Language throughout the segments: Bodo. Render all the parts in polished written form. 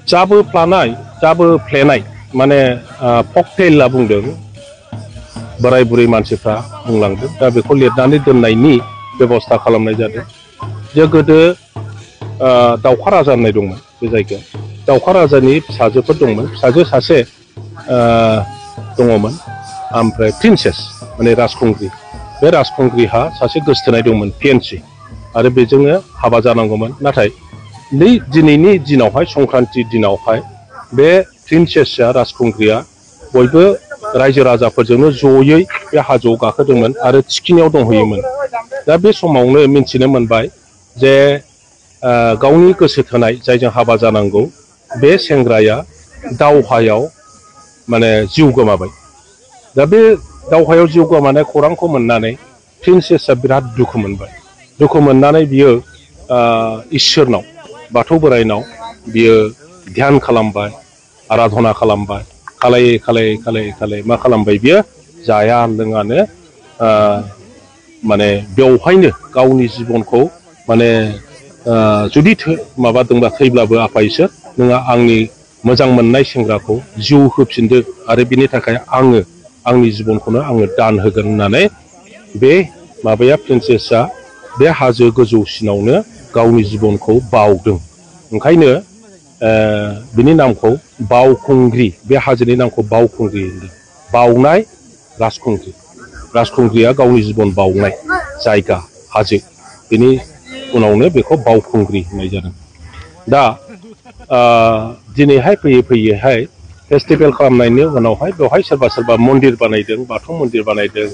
जाबोफ्लेनाय माने ककटेल होनना बुंदों बोराय बुरै मानसिफ्रा बुंलांदों दा बेखौ लिरनानै दोननायनि बेबस्था खालामनाय जादों जे गोदो दावखा राजा होननाय दंमोन बे जायगायाव दावखा राजानि फिसाजोफोर दंमोन फिसाजो सासे दङमोन ओमफ्राय प्रिन्सेस माने राजखुंग्रि बे राजखुंग्रिहा सासे गोसथोनाय दंमोन फियेन्सि आरो बेजोंनो हाबा जानांगौमोन नाथाय दिनैनि दिनावहाय संक्रान्ति दिनावहाय बे प्रिन्सेसआ राजखुंग्रिया बयबो रायजो राजाफोरजोंनो जयै बे हाजोआव गाखोदोंमोन आरो थिखिनियाव दंहैयोमोन दा बे समावनो मिन्थिनो मोनबाय जे गावनि गोसो थोनाय जायजों हाबा जानांगौ बे सेंग्राया दावहायाव माने जिउ गोमाबाय दा बे दावहायाव जिउ गोमानाय खौरांखौ मोननानै प्रिन्सेसआ बिराद दुखु मोनबाय दुखु मोननानै बियो इसोरनाव बाथौ बोराइनाव बियो ध्यान खालामबाय आराधना खालामबाय खालायै मा खालामबाय बियो जाया लोङानो माने बेवहायनो गावनि जिबनखौ माने जुदि माबादोंबा थैब्लाबो आफा इसोर नोंहा आंनि मोजां मोननाय सेंग्राखौ जिउ होफिनदो आरो बिनि थाखाय आङो आंनि जिबनखौनो आङो दान होगोन होननानै बे माबाया प्रिन्सेसआ बे हाजो गोजौसिनावनो गावनि जिबनखौ बावदों ओंखायनो बिनि नामखौ बावखुंग्रि बे हाजोनि नामखौ बावखुंग्रि होनदों बावनाय राजखुंग्रिया गावनि जिबन बावनाय जायगा हाजो बिनि उनावनो बेखौ बावखुंग्रि होननाय जादों दा दिनैहाय फैयैहाय फेस्टिभेल खालामनायनि उनावहाय बेवहाय सोरबा मन्दिर बानायदों बाथौ मन्दिर बानायदों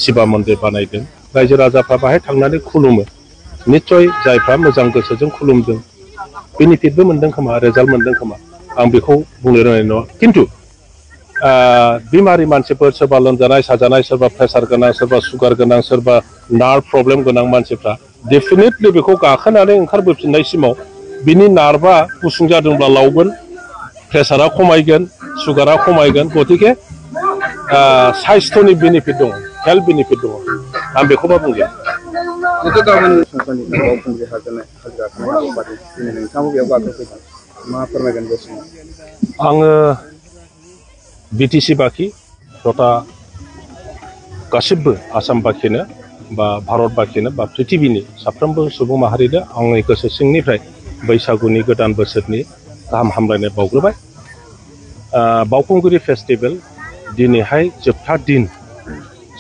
शिबा मन्दिर बानायदों रायजो राजाफ्रा बाहाय थांनानै खुलुमो निस्सय जायफ्रा मोजां गोसोजों खुलुमदों बेनिफिटबो मोनदों खोमा रिजाल्ट मोनदों खोमा आं बेखौ बुंनो रोंनाय नङा खिन्थु बेमारि मानसिफोर सोरबा लोमजानाय साजानाय सोरबा प्रेसार गोनां सोरबा सुगार गोनां सोरबा नार्भ प्रब्लेम गोनां मानसिफ्रा डेफिनेटलि बेखौ गाखोनानै ओंखारबोफिननायसिमाव बिनि नार्भआ गुसुं जादोंब्ला लावगोन प्रेसारा खमायगोन सुगारा खमायगोन गतिके साइस्थ'नि बेनिफिट दङ हेल्थ बेनिफिट दङ आं बेखौबा बुंगोन आङो बिटिसि बाखि तथा गासिबो आसाम बाखिनो बा भारत बाखिनो बा पृथिबिनि साफ्रोमबो सुबुं माहारिनो आंनि गोसो सिंनिफ्राय बैसागुनि गोदान बोसोरनि गाहाम हामलायनाय बावग्रोबाय बावखुंग्रि फेस्टिभेल दिनैहाय जोबथा दिन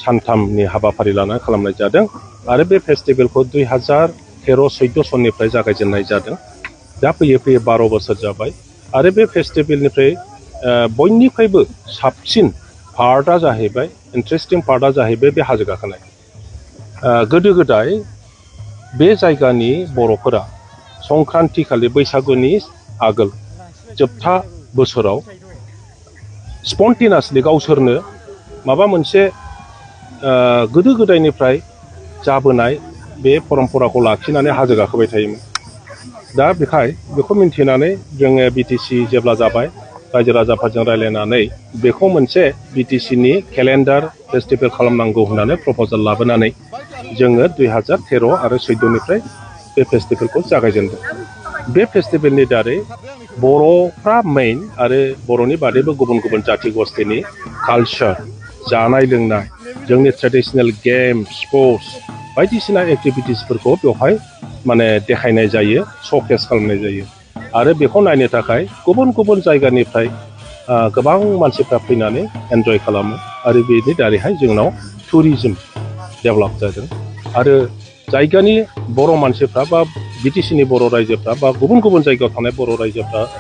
सानथामनि हाबाफारि लानानै खालामनाय जादों आरो बे फेस्टिभेलखौ 2013-14 सननिफ्राय जागायजेननाय जादों दा फैयै 12 बोसोर जाबाय आरो बे फेस्टिभेलनिफ्राय बयनिफ्रायबो साबसिन पार्टआ जाहैबाय इन्टारेस्टिं पार्टआ जाहैबाय बे हाजो गाखोनाय गोदो गोदाय बे जायगानि बर'फोरा संक्रान्ति खालि बैसागुनि आगोल जोबथा बोसोराव स्पन्टेनियासलि गावसोरनो माबा मोनसे गोदो गोदायनिफ्राय जाबोनाय बे परम्पराखौ लाखिनानै हाजो गाखोबाय थायोमोन दा बेखौ मिन्थिनानै जोङो बिटिसि जेब्ला जाबाय रायजो राजाफोरजों रायज्लायनानै बेखौ मोनसे बिटिसिनि केलेन्डार फेस्टिभेल खालामनांगौ होननानै प्रप'जाल लाबोनानै जोङो 2013 आरो 14निफ्राय बे फेस्टिभेलखौ जागायजेनदों बे फेस्टिभेलनि दारै बर'फ्रा मेइन आरो बर'नि बादैबो गुबुन गुबुन जाथि गस्थिनि कालचार जानाय लोंनाय जोंनि ट्रेडिशनेल गेम्स स्पर्ट्स बायदिसिना एक्टिभिटिसफोरखौ बेवहाय माने देखायनाय जायो श'केस खालामनाय जायो आरो बेखौ नायनो थाखाय गुबुन गुबुन जायगानिफ्राय गोबां मानसिफ्रा फैनानै एन्जय खालामो आरो बेनि दारैहाय जोंनाव टुरिजम डेभेलप जादों आरो जायगानि बर' मानसिफ्रा बा बिटिसिनि बर' रायजोफ्रा बा गुबुन गुबुन जायगायाव थानाय बर'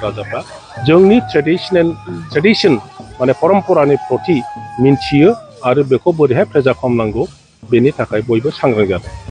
राजाफ्रा जोंनि ट्रेडिशन माने परम्परानि प्रति मिन्थियो आरो बेखौ बोरैहाय प्रेजार्भ खालामनांगौ बेनि थाखाय बयबो सांग्रां जादों